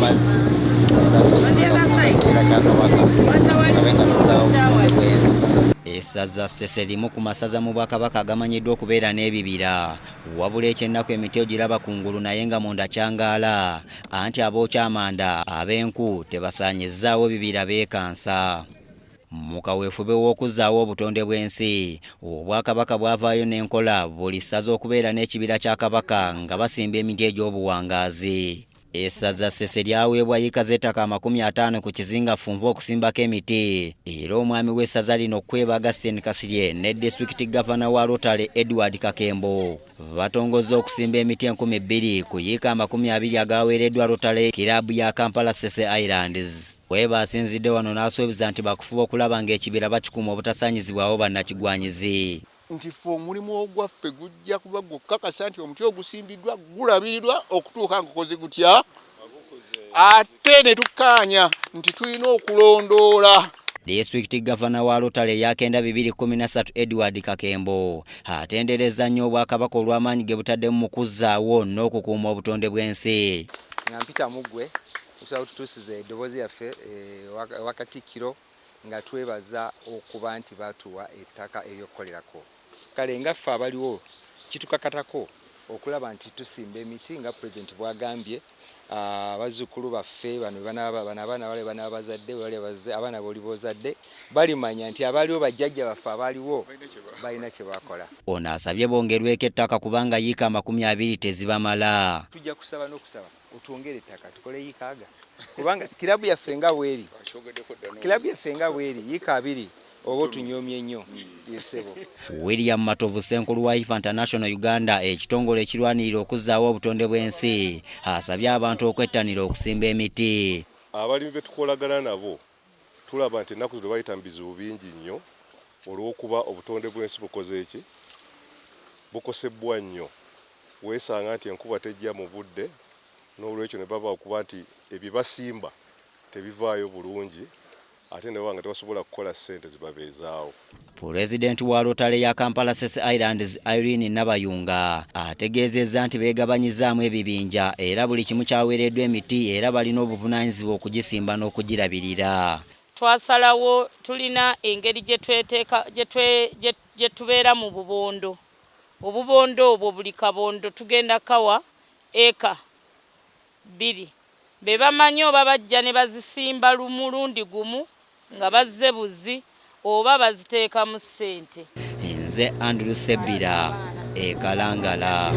mazzi. Tugenda ku kizinga kusimba ekibira kya Kabaka, tulabe nga tuzzaawo obutonde bw'ensi. Essaza Ssese limu ku masaza mu Bwakabaka agamanyiddwa okubeera n'ebibira, wabula ekyennaku emiti ogiraba ku ngulu naye nga munda kyangaala, anti abookya amanda ab'enku tebasaanyizzaawo bibira beekansa. Mu kaweefube w'okuzzaawo obutonde bw'ensi, Obwakabaka bwavaayo n'enkola buli ssaza okubeera n'ekibira kya Kabaka nga basimba emiti egy'obuwangaazi. Essaza Ssese lyaweebwa yiika z'ettaka 50 ku kizinga Ffunvu okusimbako emiti, era omwami w'essaza lino Kweba Augustine Kasirye ne disitulikiti gavana wa Rotary Edward Kakembo batongozza okusimba emiti 2000 ku yiika 20 agaweereddwa Rotary kiraabu ya Kampala Ssese Islands. Kweba asinzidde wano n'asuubiza nti bakufuba okulaba ng'ekibira bakikuuma obutasaanyizibwawo bannakigwanyizi. Nti ffe omulimu ogwaffe gujja kuba gukakasa nti omuti ogusimbiddwa gulabirirwa okutuuka ngukoze gutya, ate ne tukkaanya nti tulina okulondoola. Disitulikiti gavana wa Rotary eya 9213 Edward Kakembo atenderezza nnyo Obwakabaka olw'amaanyi ge butaddemu mu kuzzaawo n'okukuuma obutonde bw'ensi. Nga mpita mu ggwe, osobola otutuusiza eddoboozi yaffe ewa Katikkiro nga twebaza okuba nti batuwa ettaka ery'okukolerako. Kale nga ffe abaliwo kitukakatako okulaba nti tusimba emiti nga Pulezidenti bw'agambye, abazzukulu baffe bano bano abaana bali banaaba bazadde bali abaana boli b'ozadde balimanya nti abaaliwo bajjajja baffe abaaliwo balina kye bakola. Ono asabye bongerweko ettaka kubanga yiika 20 tezibamala. Tujja kusaba n'okusaba otwongere ettaka tukole yiika aga, kubanga kirabu yaffe nga bweri, kirabu yaffe nga bweri, yiika 20 oba otunyoomye nnyo yesebo. William Matovu, ssenkulu wa HIFA International Uganda, ekitongole ekirwanirira okuzzaawo obutonde bw'ensi, asabye abantu okwettanira okusimba emiti. Abalimi be tukolagana nabo tulaba nti ennaku zino bayita mu bizibu bingi nnyo olw'okuba obutonde bw'ensi bukoze eki bukosebbwa nnyo. Weesanga nti enkuba tejja mu budde, n'olwekyo ne baba okuba nti ebye basimba tebivaayo bulungi, ate ne baba nga tebasobola kukola ssente zibabeezaawo. Pulezidenti wa Rotary ya Kampala Ssese Islands Irene Nabayunga ategeezezza nti beegabanyizaamu ebibinja era buli kimu kyaweereddwa emiti era balina obuvunaanyizibwa okugisimba n'okugirabirira. Twasalawo tulina engeri gye tweteeka gye tubeera mu bubondo. Obubondo obwo buli kabondo tugenda kawa eka 2. Be bamanyi oba bajja ne bazisimba mulundi gumu nga bazze buzi oba baziteekamu ssente. Nze Andrew Sebbira e Kalangala.